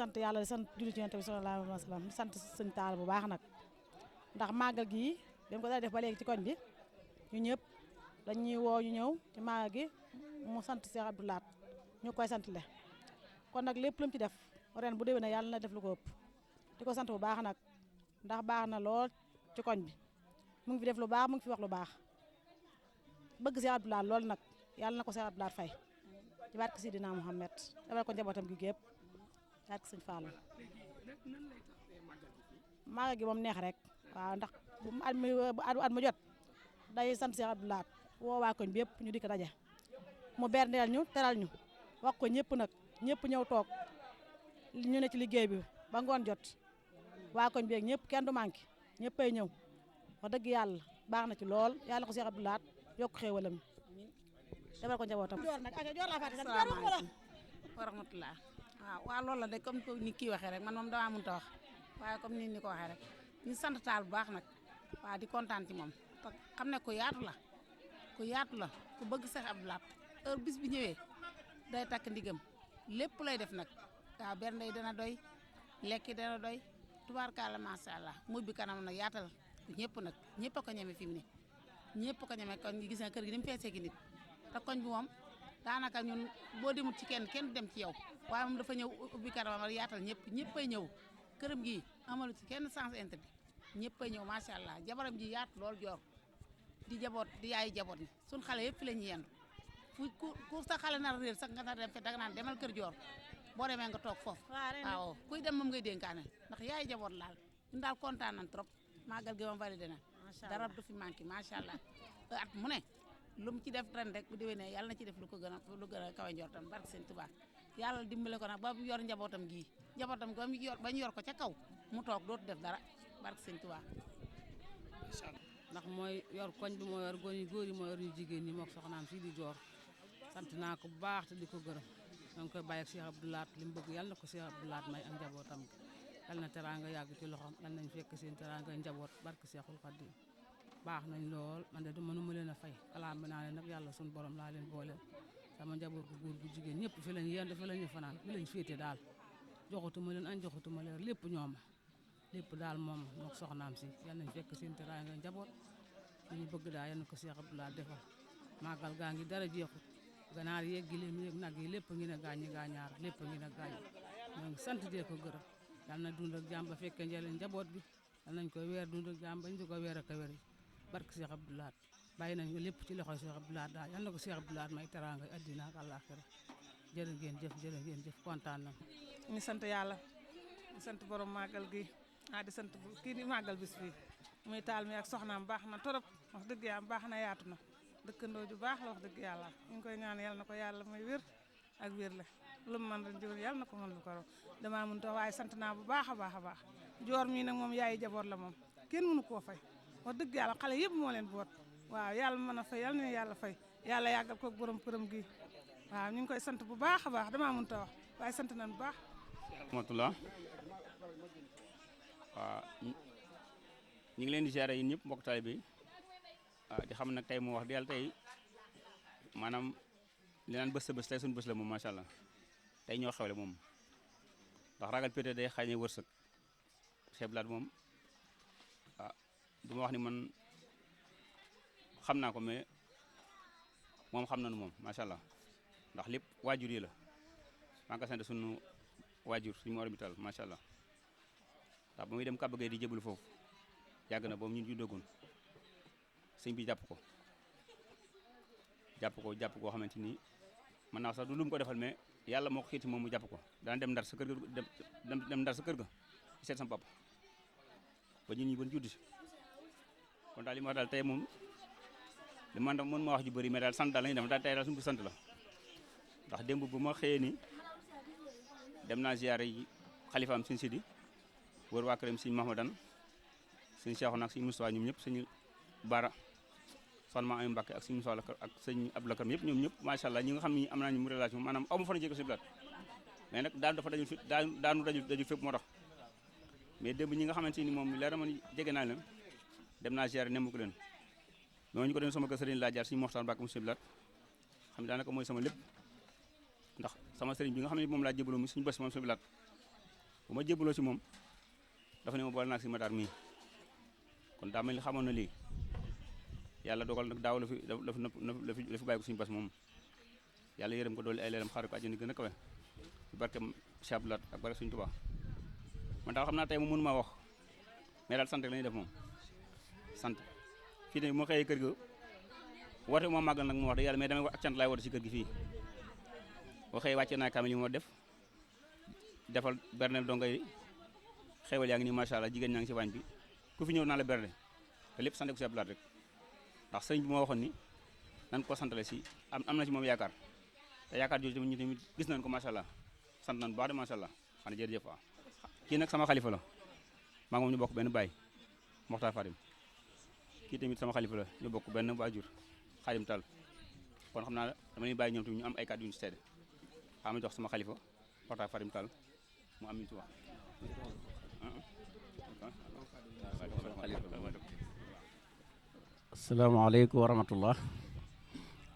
sant yàlla di sant julli ci Yonent bi sallallahu alayhi wa sallam di sant sëñ Talla bu baax nag ndax màggal gii dañ ko daal def ba léegi ci koñ bi ñu ñëpp dañuy woo ñu ñëw ci màggal gi mu sant Cheikh Abdou Lahad ñu koy sant le kon nag lépp lu mu ci def ren bu déwénee yàlla na def lu ko ëpp di ko sant bu baax nag ndax baax na lool ci koñ bi mu ngi fi def lu baax mu ngi fi wax lu baax bëgg Cheikh Abdou Lahad lool nag yàlla na ko Cheikh Abdou Lahad fay ci barke Sidina Muhammad defal ko njabootam gi gépp barke sëñ Fallou màggal gi moom neex rek waaw ndax bu at mu jot day sant Cheikh Abdou Lahad woo waa koñ bi yëpp ñu di ko daje mu berndeel ñu teral ñu wax ko ñëpp nag ñëpp ñëw toog ñu ne ci liggéey bi ba ngoon jot waa koñ bi ak ñëpp kenn du manqué ñëppay ñëw wax dëgg yàlla baax na ci lool yàlla ko Cheikh Abdou Lahad yokk xéewalam defal ko njabootam. asalaamaaleykum wa rahmatulah waaw loolu la de comme ni kii waxee rek man moom damaa mënut a wax waaye comme ni ko waxee rek ñu sant taal bu baax nag waaw di kontaan ci moom te xam ne ku yaatu la ku bëgg Cheikh Abdou Lahad heure bis bi ñëwee day takk ndigam lépp lay def nag waaw bernde yi dana doy lekki dana doy tubaarkalla macha allah muy bi kanam nag yaatal ñëpp nag ñëpp a ko ñeme fi mu ne ñëpp ko ñeme kon gis nga kër gi ni mu feesee ki nit te koñ bi moom daanaka ñun boo demut ci kenn du dem ci yow waaye moom dafa ñëw ubbi kanamam yaatal ñëppay ñëw këram gi amalu ci kenn sens interdit ñëppay ñëw macha allah jabaram ji yaatu lool joor di jaboot di yaayu jaboot ni suñ xale yëpp fi la ñuy yendu ku sa xale nar a réer sax nga nar dem fe danga naan demal kër joor boo demee nga toog foofu waaw kuy dem moom ngay dénkaane ndax yaayu jaboot laal ñun daal kontaan nañ trop màggal gi moom validé na dara du fi manqué macha allah at mu ne lu mu ci def ren rek bu déwénee yàlla na ci def lu gën a kawe njortam barke sëñ Tuubaa yàlla dimbale ko nag ba yor njabootam gii njabootam ba ñu yor ko ca kaw mu toog dootu def dara barke sëñ Tuubaa ndax mooy yor koñ bi moo yor góor yi moo yor ñu jigéen ñi mook soxnaam fii di joor sant naa ko bu baax te di ko gërëm ñoo ngi koy bàyyi ak Cheikh Abdou Lahad li mu bëgg yàlla na ko Cheikh Abdou Lahad may ak njabootam gi yàlla na teraanga yàgg ci loxoom yàlla nañ fekk seen teraanga njaboot barke Cheikhul Khadim baax nañ lool man de du mënuma leen a fay kalaam bi naa leen nag yàlla suñu borom laa leen booleel sama njaboot gu góor gu jigéen ñëpp fi lañ yendu fi lañu fanaan fi lañ féete daal joxutuma leen añ joxutuma leen lépp ñooma lépp daal moom mook soxnaam si yàlla nañ fekk seen teraanga njaboot li ñu bëgg daal yal na ko Cheikh Abdou Lahad defal màggal gaa ngi dara jeexut ganaar yeeg gileem yeeg nag yi lépp ngi ne gaañ ñi gaañaar lépp ngi ne gaañ ñoo ngi sant dee ko gërëm yal na dund ak jàmm ba fekkee njëriñ njaboot bi yal nañ koy weer dund ak jàmm bañ di ko weer ak a weer barke Cheikh Abdou Lahad bàyyi nañ ko lépp ci loxo Cheikh Abdou Lahad daal yal na ko Cheikh Abdou Lahad may teraanga addina ak àllaaxira jërë ngeen jëf kontaan nañ ñu sant yàlla di sant borom màggal gi di sant kii di màggal bis bi muy taal mi ak soxnaam baax na torop wax dëgg yàlla baax na yaatu na dëkkandoo ju baax la wax dëgg yàlla ñu ngi koy ñaan yàlla na ko yàlla may wér ak wér la lu mu mën ren jiwén yàlla na ko mën lu ko raw damaa mun tax waaye sant naa bu baax a baax joor mii nag moom yaayi jaboot la moom kenn mënu koo fay wax dëgg yàlla xale yëpp moo leen boot waaw yàlla mën a fay yàlla na yàlla fay yàlla yàggal ko borom këram gi waaw ñu ngi koy sant bu baax a baax damaa mun ta wax waaye sant nañ bu baax rahmatullah waaw ñu ngi leen di ziare yéen ñëpp mbokk taalibe bi di xam nag tey moo wax di yàlla tey maanaam li naan bés sa bés tey suñu bés la moom macha allah tey ñoo xewle moom ndax ragal pété day xañee wërsëg Cheikh Abdou Lahad moom du ma wax ni man xam naa ko mais moom xam nañu moom macha allah ndax lépp waajur yi la maa ngi ko sant suñu waajur suñu mor bital macha allah ndax ba muy dem Kaba Gueye di jébbalu foofu yàgg na boobu ñun ñu doggoon sëñ bi jàpp koo xamante ni mën naa sax du lu mu ko defal mais yàlla moo ko xiiti moom mu jàpp ko daan dem ndar sa kër ga dem ndar sa kër ga di seet sama papa ba ñun ñi bën juddi kon daal li ma wax daal tey moom li man mën ma wax ju bëri mais daal sant daal la ñuy def daal tey daal suñu sant la ndax démb bu ma xëyee ni dem naa ziyaare yi xalifaam sëñ Sidi wër waa këram sëñ Mahmadan sëñ Cheikh nag sëñ Moustapha ñoom ñëpp sëñ Bara Salma ay Mbacke ak sëñ Moussa ak sëñ Abdou Lakar yëpp ñoom ñëpp macha allah ñi nga xam ni am nañu mu relation maanaam aw ma fa na jege si bilaat mais nag daanu dafa dajul fépp moo tax mais démb ñi nga xamante ni moom leer na man jege naa leen dem naa ziyaare nemmu ko leen mais ñu ko dem sama kër sëriñ laa jaar sëñ Moxtar Mbacke mu bilaat xam ne daanaka mooy sama lépp ndax sama sëriñ bi nga xam ne moom laa jébbaloo mu suñu bés moom bilaat bu ma jébbaloo si moom dafa ne ma boole naag si Matar mii kon daa mel ni xamoon na lii yàlla dogal nag daaw la fi bàyyi ko suñu bas moom yàlla yërëm ko doole ay leeram xaaral ko àjjana gën a kawe ci barke Cheikh Abdou Lahad ak barke suñu Tuubaa man daal xam naa tey mu mënu maa wax mais daal sant rek la ñuy def moom sant fii tamit moo xëyee kër ga woote moo màggal nag moo wax dëgg yàlla mais damay wax ak cant laay woote si kër gi fii boo xëyee wàccee naa kaamil yi moo defal bernel donga yi xewal yaa ngi nii macha allah jigéen ñaa ngi si waañ bi ku fi ñëw naa la berne te lépp sant ko si Abdou Lahad rek ndax sëñ bi moo waxoon ni nan ko santale si am na si moom yaakaar te yaakaar jooju tamit ñu tamit gis nañ ko macha allah sant nañ bu baax de macha allah xanaa jërëjëf waaw kii nag sama xalifa la maa ngi moom ñu bokk benn baay Moxtaar Fatim kii tamit sama xalifa la ñu bokk benn waajur Xaadim Tall kon xam naa dama leen bàyyi ñoom tamit ñu am ay kàddu yu ñu si seede xam ma jox sama xalifa Moxtaar Fatim Tall mu am ñu ci wax asalaamaaleykum wa rahmatullah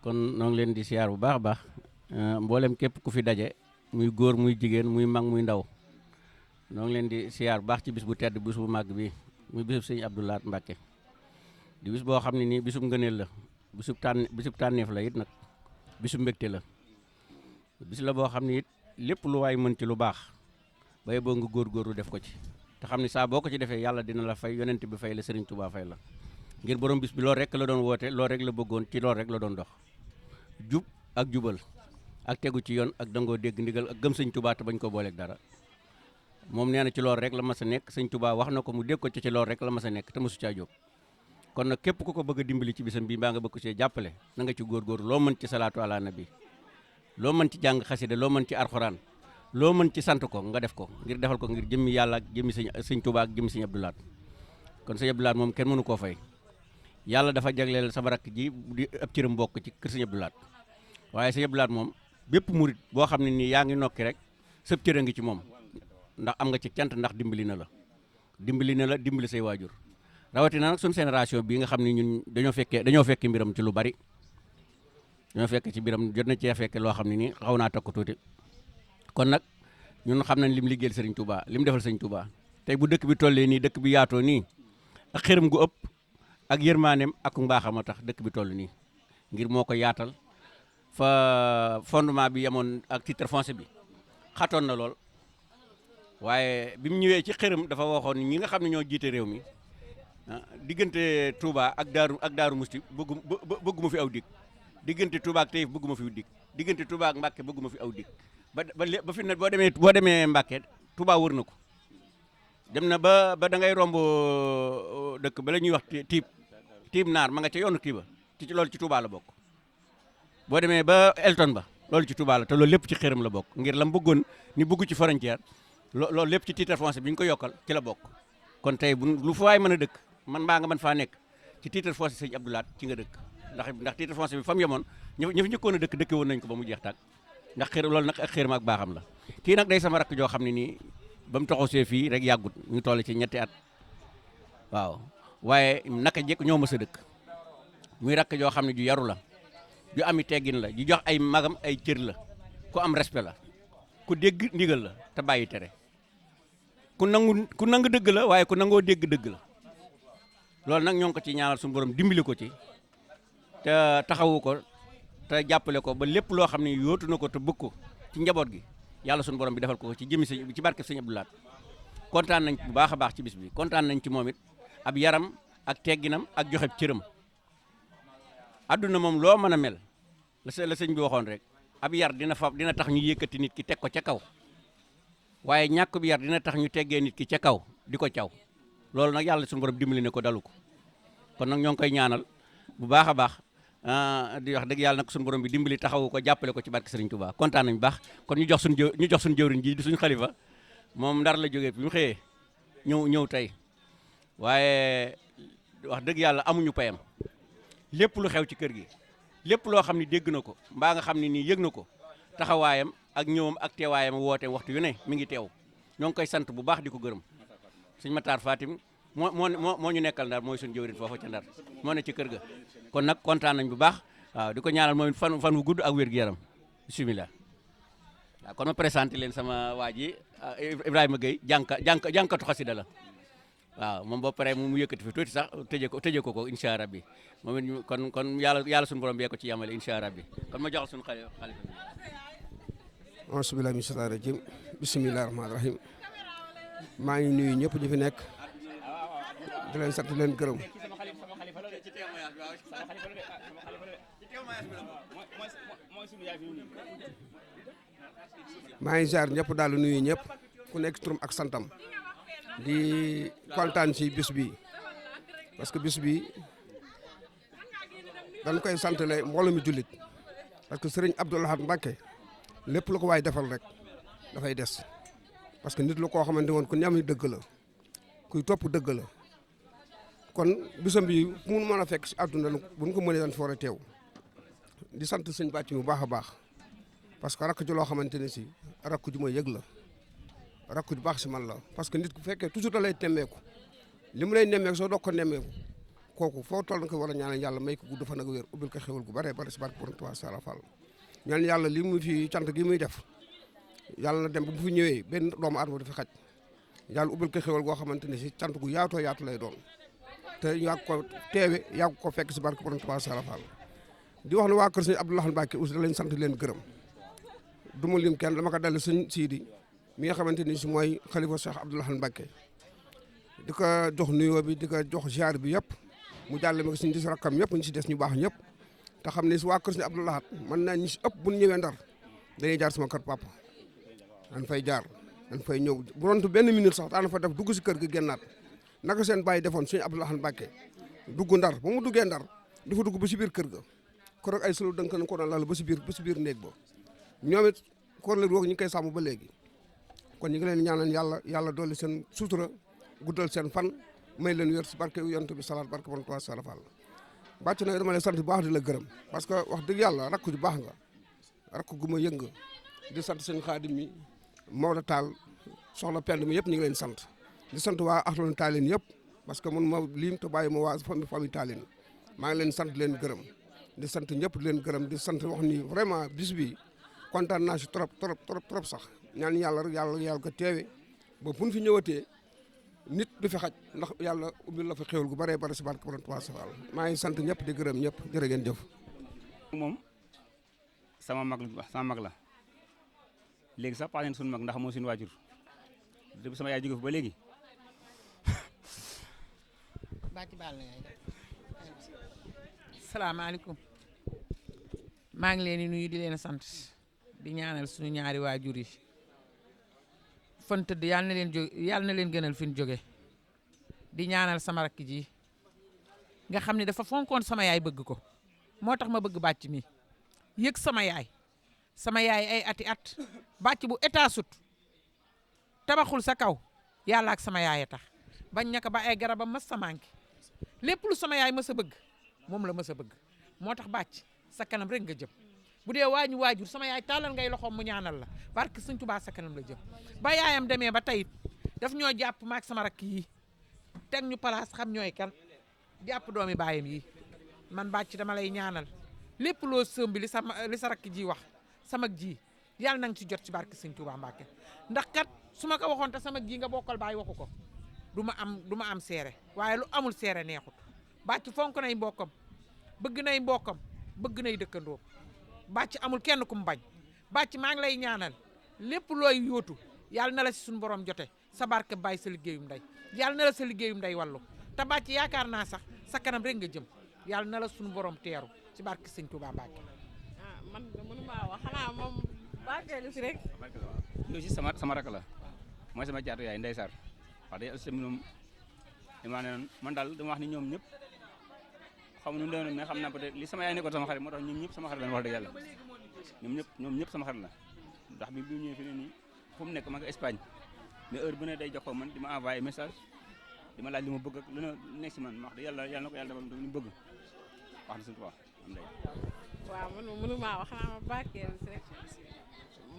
kon noo ngi leen di siyaar bu baax a baax mboolem képp ku fi daje muy góor muy jigéen muy mag muy ndaw noo ngi leen di siyaar bu baax ci bis bu tedd bis bu màgg bi muy bisub sëñ Abdou Lahad Mbacké di bis boo xam ne nii bisub ngëneel la bisub tànneef la it nag bisub mbégte la bis la boo xam ne it lépp lu waay mën ci lu baax bay boo nga góorgóorlu def ko ci te xam ne saa boo ko ci defee yàlla dina la fay yonent bi fay la Serigne Touba fay la ngir borom bis bi loolu rek la doon woote loolu rek la bëggoon ci loolu rek la doon dox jub ak jubal ak tegu ci yoon ak dangoo dégg ndigal ak gëm sëñ Touba te bañ ko booleeg dara moom nee na ci loolu rek la mas a nekk sëñ Touba wax na ko mu dégg ko ci loolu rek la mas a nekk te mosu caa jóg kon nag képp ku ko bëgg a dimbali ci bisam bi mbaa nga bëgg ko see jàppale na nga ci góorgóorlu loo mën ci salaatu ala nabi loo mën ci jàng xasida loo mën ci arxuraan loo mën ci sant ko nga def ko ngir defal ko ngir jëmmi yàlla ak jëmmi sëñ Touba ak jëmmi sëñ Abdou Lahad kon sëñ Abdou Lahad moom kenn mënu koo fay yàlla dafa jagleel sama rakk ji di ab cëram bokk ci kër sëñ Abdou Lahad waaye sëñ Abdou Lahad moom bépp murit boo xam ne nii yaa ngi nokki rek sëb cër a ngi ci moom ndax am nga ci cant ndax dimbali na la dimbali say waajur rawatina nag suñu génération bii nga xam ne ñun dañoo fekke mbiram ci lu bari dañoo fekk ci mbiram jot na cee fekke loo xam ne nii xaw naa takk tuuti kon nag ñun xam nañ lim liggéeyal Serigne Touba lim defal Serigne Touba tey bu dëkk bi tollee nii dëkk bi yaatoo nii ak xëram gu ëpp ak yërmaaneem ak mbaaxam a tax dëkk bi toll nii ngir moo ko yaatal fa fondement bi yemoon ak titre foncier bi xatoon na lool waaye bi mu ñëwee ci xëram dafa waxoon ñi nga xam ne ñoo jiite réew mi diggante Touba ak Daaru Musti bëgguma fi aw dig diggante Touba ak Taïf bëgguma fi dig diggante Touba ak Mbàkke bëgguma fi aw dig ba fi ne boo demee Mbàkke Touba wër na ko dem na ba da ngay romb dëkk ba la ñuy wax tiib naar ma nga ca yoonu kii ba ci loolu ci Touba la bokk boo demee ba Elton ba loolu ci Touba la te loolu lépp ci xëram la bokk ngir lam bëggoon ni bëgg ci frontière loolu lépp ci titre foncier bi ñu ko yokkal ci la bokk kon tey lu fa waay mën a dëkk man mbaa nga mën faa nekk ci titre foncier sëñ Abdou Lahad ci nga dëkk ndax titre foncier bi fa mu yemoon ña fi njëkkoon a dëkke woon nañ ko ba mu jeex tàkk ndax xër loolu nag ak xëram ak baaxam la kii nag day sama rakk joo xam ne nii ba mu taxawee fii rek yàggut ñu toll ci ñetti at waaw waaye naka jekk ñoo mës a dëkk muy rakk joo xam ne ju yaru la ju ami teggin la ju jox ay magam ay cër la ku am respect la ku dégg ndigal la te bàyyi tere ku nangu dëgg la waaye ku nangoo dégg dëgg la loolu nag ñoo ngi ko ci ñaanal suñu borom dimbali ko ci te taxawu ko te jàppale ko ba lépp loo xam ne yóotu na ko te bëgg ko ci njaboot gi yàlla suñu borom bi defal ko ci jëmi ci barke sëñ Abdou Lahad kontaan nañ bu baax a baax ci bis bi kontaan nañ ci moom it ab yaram ak tegginam ak joxe cëram adduna moom loo mën a mel la sëñ bi waxoon rek ab yar dina tax ñu yëkkati nit ki teg ko ca kaw waaye ñàkk bi yar dina tax ñu teggee nit ki ca kaw di ko caw loolu nag yàlla suñu borom dimbali ne ko dalu ko kon nag ñoo ngi koy ñaanal bu baax a baax di wax dëgg yàlla nag suñu borom bi dimbali taxawu ko jàppale ko ci barke Serigne Touba kontaan nañu baax kon ñu jox suñu jëwriñ ji di suñu xalifa moom Ndar la jógee bi mu xëyee ñëw tey waaye wax dëgg yàlla amuñu payam lépp lu xew ci kër gi lépp loo xam ne dégg na ko mbaa nga xam ne nii yëg na ko taxawaayam ak ñëwam ak teewaayam woote waxtu yu ne mi ngi teew ñoo ngi koy sant bu baax di ko gërëm sëñ Matar Fatim moo ñu nekkal Ndar mooy suñu jëwriñ foofa ca Ndar moo ne ci kër ga kon nag kontaan nañ bu baax waaw di ko ñaanal mooy fan wu gudd ak wér gu yaram bisimilah. waaw kon ma présenté leen sama waa ji Ibrahima Gueye jànkatu xasida la waaw moom boo paree mu yëkkati fi tuuti sax tëjee ko incha allah bi moom it kon yàlla suñu borom bee ko ci yamale incha allah bi kon ma jox suñu xalifa bi. auzu billaahi mina shaytaani rajiim bismillaahi rahmaani rahiim maa ngi nuyu ñëpp ñu fi nekk di leen sant leen gërëm. maa ngi ziar ñëpp daal nuyu ñëpp ku nekk turam ak santam di kontaan ci bis bi parce que bis bi dañ koy santale mbooloo mi jullit parce que Serigne Abdou Lahad Mbacké lépp lu ko waay defal rek dafay des parce que nit lu koo xamante woon ku ñam dëgg la kuy topp dëgg la kon bisam bi fu mu mën a fekk si àdduna bu ñu ko mënee dañ foore teew di sant sëñ bàcc bu baax a baax parce que rakk ji loo xamante ne si rakk ju ma yëg la rakk ju baax si man la parce que nit ku fekkee toujours da lay temmeeku li mu lay nemmeeku soo doog ko nemmeeku kooku foo toll na ko war a ñaanal yàlla may ko gudd fan ak wér ubbil ko xewal gu bare bare si barke Borom Tuubaa Sara Fall ñaan yàlla li mu fi cant gi muy def yàlla na dem bu fi ñëwee benn doomu aadama du fi xaj yàlla ubbil ko xewal goo xamante ne si cant gu yaatoo yaatu lay doon te yàgg ko teewe yàgg ko fekk si barke Borom Tuubaa Sara Fall di wax ne waa kër sëñ Abdou Lahad Mbacké aussi da leen sant leen gërëm du ma lim kenn dama ko dal sëñ Sidi mi nga xamante ni si mooy xalifa Cheikh Abdou Lahad Mbacké di ko jox nuyoo bi di ko jox ziar bi yëpp mu jàlle ma ko suñu dis rakkam yëpp ñu si des ñu baax ñëpp te xam ne si waa kër sëñ Abdou Lahad mën naa ñu si ëpp bu ñu ñëwee Ndar dañuy jaar sama kër papa dañ fay jaar dañ fay ñëw bu doon benn minute sax daana fa def dugg si kër gi gennaat naka seen bàyyi defoon sëñ Abdou Lahad Mbacké dugg Ndar ba mu duggee Ndar dafa dugg ba si biir kër ga ko rek ay solo dënk na ko doon lal ba si biir néeg ba ñoom it koor leen woog ñu ngi koy sàmm ba léegi kon ñu ngi leen ñaanal yàlla dolli seen sutura guddal seen fan may leen wér si barke yonent bi salaat barke Borom Tuubaa Sara Fall bàcc na dama lay sant bu baax di la gërëm parce que wax dëgg yàlla rakk ju baax nga rakk gu ma yëng nga di sant seen xaadim mi Maodo Tall soxla pend mi yëpp ñu ngi leen sant di sant waa axloon taalin yëpp parce que mun ma lim te bàyyi ma waa famille taalin maa ngi leen sant leen gërëm di sant ñëpp di leen gërëm di sant wax ni vraiment bis bi kontaan naa si trop sax ñaan yàlla rek yàlla ko teewe ba fu ñu fi ñëwatee nit du fi xaj ndax yàlla ubbil la fa xéwal gu bëree bëri si barke Borom Tuubaa Sara Fall maa ngi sant ñëpp di gërëm ñëpp jërë ngeen jëf. moom sama mag la léegi sax paa neen suñu mag ndax moo suñu waajur depuis sama yaay jóge fi ba léegi. salaamaaleykum maa ngi leen di nuyu di leen sant di ñaanal suñu ñaari waajur yi fan tëdd yàlla na leen gënal fi ñu jóge di ñaanal sama rakk ji nga xam ne dafa fonkoon sama yaay bëgg ko moo tax ma bëgg bàcc mi yëg sama yaay ay ati at bàcc bu état sut tabaxul sa kaw yàlla ak sama yaay a tax bañ ñaka ba ay garabam mas sa manqué lépp lu sama yaay mës a bëgg moom la mës a bëgg moo tax bàcc sa kanam rek nga jëm bu dee waañu waajur sama yaay tàllal ngay loxoom mu ñaanal la barke Sëñ Tuubaa sa kanam la jëm ba yaayam demee ba tey daf ñoo jàpp maak sama rakk yi teg ñu place xam ñooy kan jàpp doomi baayam yi man bàcc dama lay ñaanal lépp loo sëmbi li sa rakk ji wax sama ji yàlla na nga ci jot ci barke Sëñ Tuubaa Mbàkke ndax kat su ma ko waxoon te sama ji nga bokkal baay waxu ko du ma am seere waaye lu amul seere neexut bàcc fonk nay mbokkam bëgg nay mbokkam bëgg nay dëkkandoo bàcc amul kenn ku mu bañ bàcc maa ngi lay ñaanal lépp looy yóotu yàlla na la si suñu borom jote sa barke bàyyi sa liggéeyum ndey yàlla na la sa liggéeyum ndey wàllu te bàcc yaakaar naa sax sa kanam rek nga jëm yàlla na la suñu borom teeru ci barke Sëñ Tuubaa Mbàkke. man de mënu maa wax xanaa moom barkeelu si rek. yow si sama rakk la mooy sama jaatu yaay Ndey Sarr wax dëgg yàlla moom damaa ne man daal dama wax ni ñoom ñëpp xam nu mu demee mais xam naa peut-être li sama yaay nekkoon sama xarit moo tax ñoom ñëpp sama xarit la wax dëgg yàlla ñoom ñëpp sama xarit la ndax bi bu ñëwee fi ne nii fu mu nekk ma nga Espagne mais heure bu ne day jox ko man di ma envoyé message di ma laaj li ma bëgg ak lu nekk si man wax dëgg yàlla na ko yàlla defal li mu bëgg wax na suñu tubaab am day. waaw man mënu maa wax xanaa ma barkeelu si rek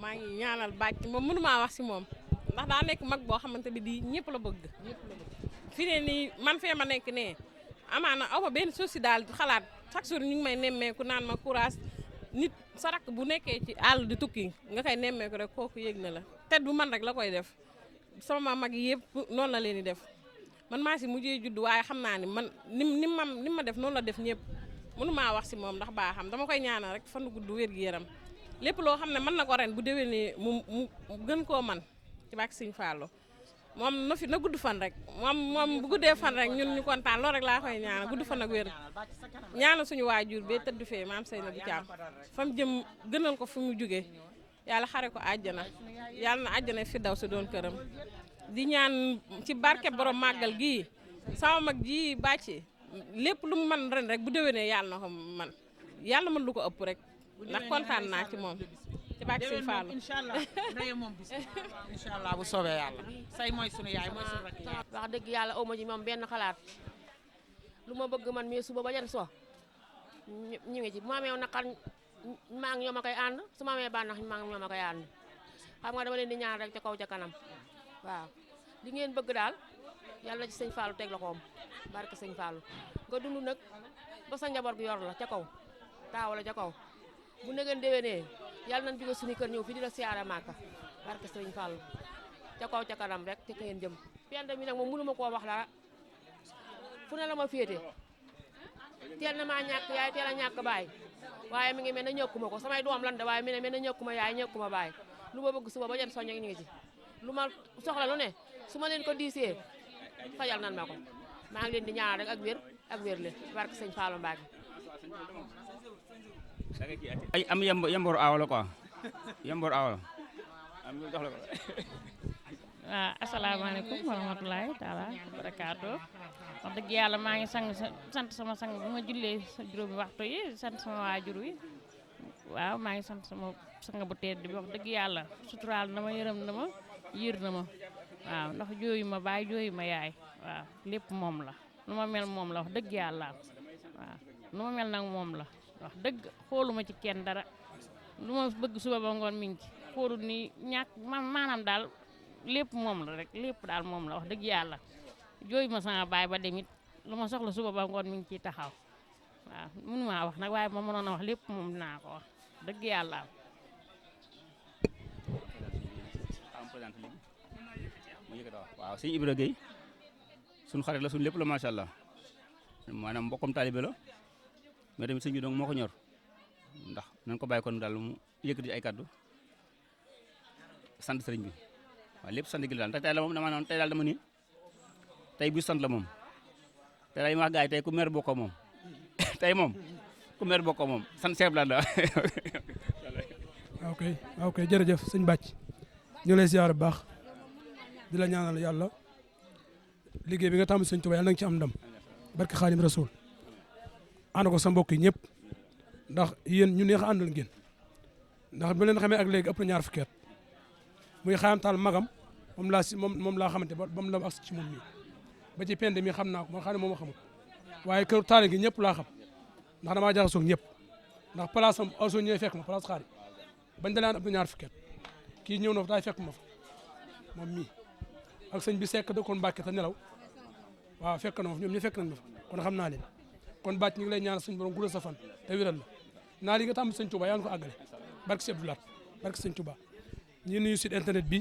maa ngi ñaanal bàcc moom mënu maa wax si moom ndax daa nekk mag boo xamante bi di ñëpp la bëgg fi ne nii man fee ma nekk nee amaana aw ma benn souci daal xalaat chaque jour ñu ngi may nemmeeku naan ma courage nit sa rakk bu nekkee ci àll di tukki nga koy nemmeeku rek kooku yëg na la te du man rek la koy def sama mag yëpp noonu la leen di def man maa si mujjee judd waaye xam naa ni man ni ma def noonu la def ñëpp mënu maa wax si moom ndax baa xam dama koy ñaanal rek fan gudd wér gi yaram lépp loo xam ne mën na ko ren bu déwénee mu gën koo man ci bàkk Sëñ Fallu moom na gudd fan rek moom bu guddee fan rek ñun ñu kontaan loolu rek laa koy ñaanal gudd fan ak wér ñaanal suñu waajur bee tëdd fee maam Seynabou Thiam fa mu jëm gënal ko fu mu jógee yàlla xare ko àjjana yàlla na àjjana fi daw si doon këram di ñaan ci barke borom màggal gii sama mag ji bàcci lépp lu mu man ren rek bu déwénee yàlla na ko man yàlla mën lu ko ëpp rek ndax kontaan naa ci moom ci barke Sëñ Fallu inshallah ndaye moom bis inshallah bu soobee yàlla say mooy sunu yaay mooy sunu rakk yaay wax dëgg yàlla aw ma ci moom benn xalaat lu ma bëgg man mii suba ba jar so ñu ngi ci bu ma amee naqar maa ngi ñoom a koy ànd su ma amee bànneex maa ngi ñoom a koy ànd xam nga dama leen di ñaan rek ca kaw ca kanam waaw li ngeen bëgg daal yàlla ci Sëñ Fallu teg loxoom barke Sëñ Fallu nga dund nag ba sa njaboot gi yor la ca kaw taaw la ca kaw bu ngeen déwénee yàlla nañ jóge suñu kër ñëw fi di la siyaare Màkka barke Sëñ Fallu ca kaw ca kanam rek te ngeen jëm penda mi nag moom mënu ma koo wax dara fu ne la ma féete teel na maa ñàkk yaay teel a ñàkk baay waaye mi ngi mel ne ñëkkuma ko samay doom lan de waaye mi ngi mel ne ñëkkuma yaay ñëkkuma baay lu ma bëgg suba ba jot soññe ñu ngi ci lu ma soxla lu ne su ma leen ko diisee fajal nan ma ko maa ngi leen di ñaanal rek ak wér le barke Sëñ Fallu Mbacke ay am yambor aaw la quoi yambor aaw la am jox la ko waaw asalaamaaleykum wa rahmatulahi taala barakaatu wax dëgg yàlla maa ngi sant sama sang bu ma jullee sa juróomi waxtu yi sant sama waajur wi waaw maa ngi sant sama sang bu tedd bi wax dëgg yàlla suturaal na ma yërëm na ma yiir na ma waaw ndax jooyu ma baay jooyu ma yaay waaw lépp moom la nu ma mel moom la wax dëgg yàlla waaw nu ma mel nag moom la wax dëgg xooluma ci kenn dara lu ma bëgg suba ba ngoon mi ngi ci xoolu ni ñàkk maanaam daal lépp moom la rek lépp daal moom la wax dëgg yàlla jooyu ma sama baay ba demit lu ma soxla suba ba ngoon mi ngi ciy taxaw waaw mënu maa wax nag waaye ma mënoon a wax lépp moom dinaa ko wax dëgg yàlla waaw sëñ Ibra Gueye suñu xarit la suñu lépp la macha allah maanaam mbokkam taalibe la mais tamit sëñ bi donc moo ko ñor ndax nañ ko bàyyi kon daal mu yëkkati ay kaddu sant sëriñ bi waaw lépp sant gi la daal tey la moom dama noon tey daal dama ni tey bu sant la moom tey daal yi ma wax gars yi tey ku mer bokkoo moom tey moom ku mer bokkoo moom sant seeb la ok jërëjëf sëñ Bàcc ñu lay ziar bu baax di la ñaanal yàlla liggéey bi nga tàmm sëñ Tuubaa yàlla na nga ci am ndam barke Xaadim Rasuul ànd ko sa mbokk yi ñëpp ndax yéen ñu neex a àndal ngeen ndax bu leen xamee ak léegi ëpp na ñaar fukki at muy xaayam taal magam moom laa xamante ba mu la agsi ci moom mii ba ci pende mi xam naa ko moo xam ne moom ma xamul waaye kër taale gi ñëpp laa xam ndax damaa jaxasoo ak ñëpp ndax place am aw soo ñëwee fekk ma place xaari bañ dalaan ëpp na ñaar fukki at kii ñëw na fa taay fekk ma fa moom mii ak sëñ bi sekk dëkkoon Mbàkke te nelaw waaw fekk na ma fa ñoom ñu fekk nañ ma fa kon xam naa leen kon bàcc ñu ngi lay ñaan suñu borom guddal sa fan te wéral la naa li nga tàmm sëñ Touba yaa ngi ko àggale barke si Abdou Lahat barke sëñ Touba ñi nuyu site internet bi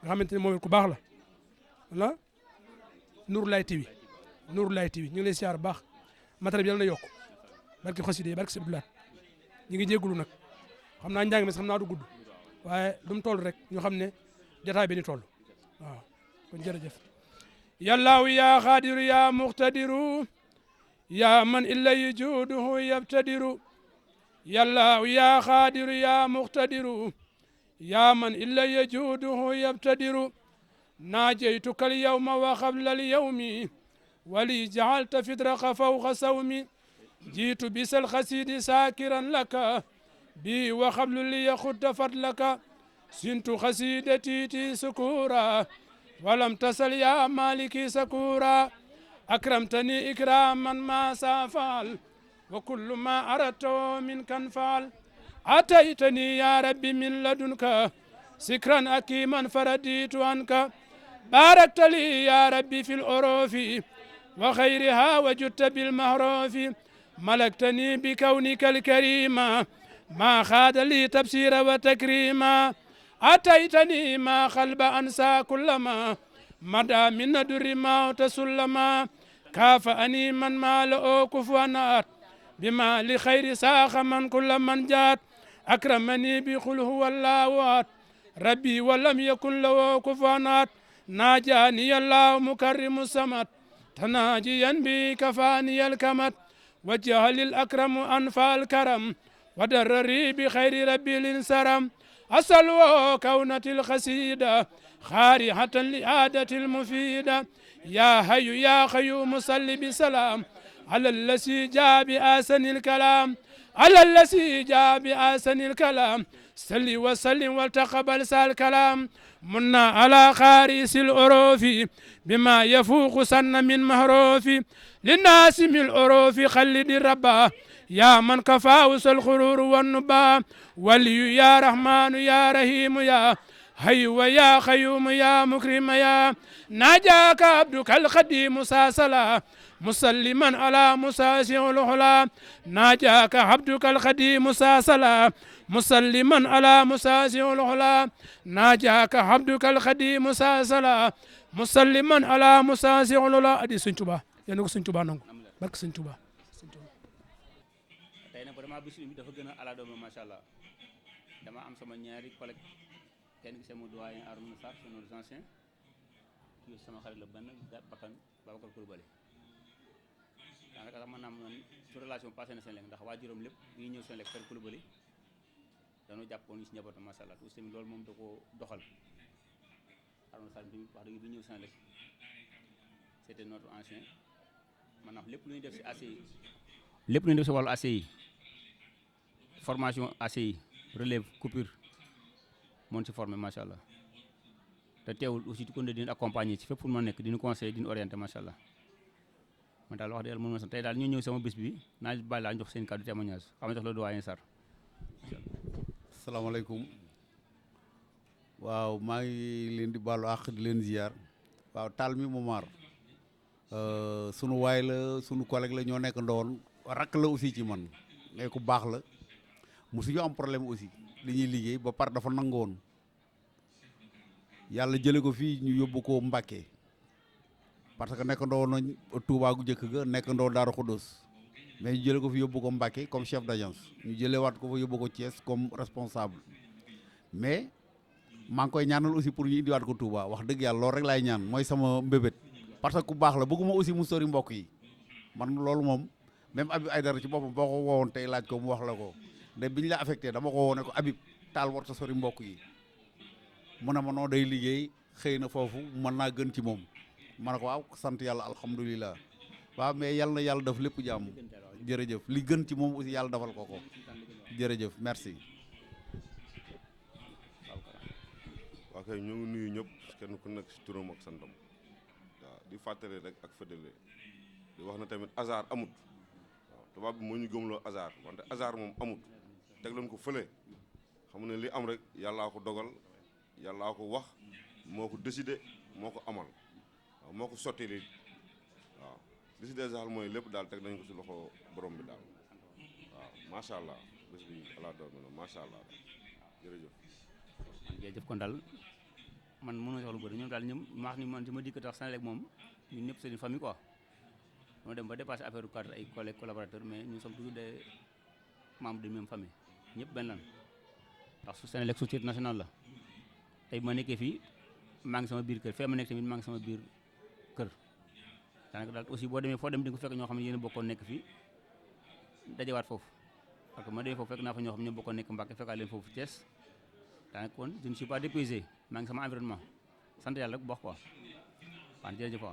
nga xamante ne moom it ku baax la wala Nourou Laye TV ñu ngi lay siyaar baax matériel bi yàlla na yokk barke xasida barke si Abdou Lahat ñu ngi jégalu nag xam naa njàng mi xam naa du gudd waaye lu mu toll rek ñu xam ne jotaay bi ni toll waaw kon jërëjëf yàllaaw yaa xaadiru yaa muqtadiru yaa man illay juuduhu yabtadiru yàllaaw yaa xaadiru yaa muqtadiru yaa man illay juuduhu yabtadiru naajaytuka alyawma wa qabla alyawmi wali jacalta fidraka fawqa sawmi jiitu bisal xasidi saakiran laka bi wa qablu liya xutta fadlaka sintu xasidati ti sukura walam tasal ya maliki sakura أكرمتني إكراما ما سافعل وكل ما أردت منك انفعل أتيتني يا ربي من لدنك سكرا أكيما فرديت عنك باركت لي يا ربي في الأروف وخيرها وجدت بالمهروف ملكتني بكونك الكريم ما خاد لي تبشير وتكريما أتيتني ما خلب أنسى كلما مدى من در ما تسلما كافأني من مال كفوانات بما لخير ساخ من كل من جات أكرمني بقل هو الله ربي ولم يكن له كفوانات ناجاني الله مكرم السمت تناجيا بي كفاني الكمت وجه للأكرم أنفى الكرم ودرري بخير ربي الانسرم أسأل كونة الخسيدة خارحة لعادة المفيدة يا حي يا قيوم صل بسلام على الذي جاء بأحسن الكلام على الذي جاء بأحسن الكلام صل وسلم وتقبل الكلام منا على خارس العروف بما يفوق سن من مهروف للناس من العروف خلد الربا يا من كفاوس الخرور والنبا ولي يا رحمن يا رحيم يا حي ويا قيوم يا مكرم يا ناجاك عبدك القديم ساسلا مسلما على مساسع الهلا ناجاك عبدك القديم ساسلا مسلما على مساسع الهلا ناجاك عبدك القديم ساسلا مسلما على مساسع الهلا ادي Sëñ Tuubaa yéen ko Sëñ Tuubaa nangu barke Sëñ Tuubaa tey nag vraiment bis bi dafa gën a ala doome macha allah dama am sama ñaari collègue kenn gi sama doyen Arouna Sarr c'est nos anciens kii sama xarit la benn bakkan Babacar Coulibaly daanaka sax mën naa am su relation passé na seen lekk ndax waajuram lépp bi ñëw seen lekk Kër Coulibaly dañoo jàppoon ñu si njabootam macha allah aussi tamit loolu moom da koo doxal Arouna Sarr bi wax dëgg bi ñëw seen lekk c'était notre ancien maanaam lépp lu ñuy def si ACI lépp lu ñuy def si wàllu ACI formation ACI relève coupure moom si formé macha allah te teewul aussi di ko dina accompagner ci fépp fu mu nekk dina conseiller dina orienter macha allah man daal wax dëgg yàlla mën na sax tey daal ñu ñëw sama bés bi naa bàyyi laa jox seen kàddu témoignage xam nga jox la doyen Sarr. asalaamaaleykum waaw maa ngi leen di baalu àq di leen ziar waaw taal mi Momar sunu waay la sunu collègue la ñoo nekk ndowoon rakk la aussi ci man mais ku baax la mosuñu am problème aussi li ñuy liggéey ba par dafa nangoon yàlla jële ko fii ñu yóbbu ko Mbàkke parce que nekk ndoo nañ Touba gu njëkk ga nekk ndoo Daaru Xudoos mais ñu jële ko fi yóbbu ko Mbàkke comme chef d'agence ñu jële waat ko fa yóbbu ko Thiès comme responsable mais maa ngi koy ñaanal aussi pour ñu indiwaat ko Touba wax dëgg yàlla loolu rek laay ñaan mooy sama mbébét parce que ku baax la bëgguma aussi mu sori mbokk yi man loolu moom même Habib Aïdara ci boppam boo ko woowoon tey laaj ko mu wax la ko de biñ la affecté dama ko woone ko Habib taal warta sori mbokk yi mu ne ma noo day liggéey xëy na foofu mën naa gën ci moom ma ne ko waaw sant yàlla alhamdulilah waaw mais yàlla na yàlla def lépp jàmm jërëjëf li gën ci moom aussi yàlla defal ko ko jërëjëf merci. waaw kay ñu ngi nuyu ñëpp kenn ku nekk si turam ak santam waaw di fàttali rek ak fëddale di wax na tamit hasard amut waaw tubaab bi moo ñu gëmloo hasard wante hasard moom amut teg leen ko fële xam ne li am rek yàllaa ko dogal yàllaa ko wax moo ko décidé moo ko amal waaw moo ko sotti li waaw li si des daal mooy lépp daal teg nañ ko si loxo borom bi daal waaw macha allah bés bi ala doom na macha allah jërëjëf. jërëjëf kon daal man mënoo soxla bëri ñoom daal ñoom maax ni man si ma dikk tax Senelec moom ñun ñëpp c'est une famille quoi moo dem ba dépassé affaire du cadre ay collègues collaborateurs mais nous sommes toujours des membres de même famille ñëpp benn lan ndax su Senelec société nationale la tey ma nekkee fii maa ngi sama biir kër fee ma nekk tamit maa ngi sama biir kër daanaka daal aussi boo demee foo dem di nga ko fekk ñoo xam ne yéen a bokkoon nekk fii dajewaat foofu parce que ma demee foofu fekk naa fa ñoo xam ne ñoo bokkoon nekk Mbàkke fekkaat leen foofu Thiès daanaka kon je ne suis pas dépaysé maa ngi sama environnement sant yàlla rek bu baax quoi waaw jërëjëf.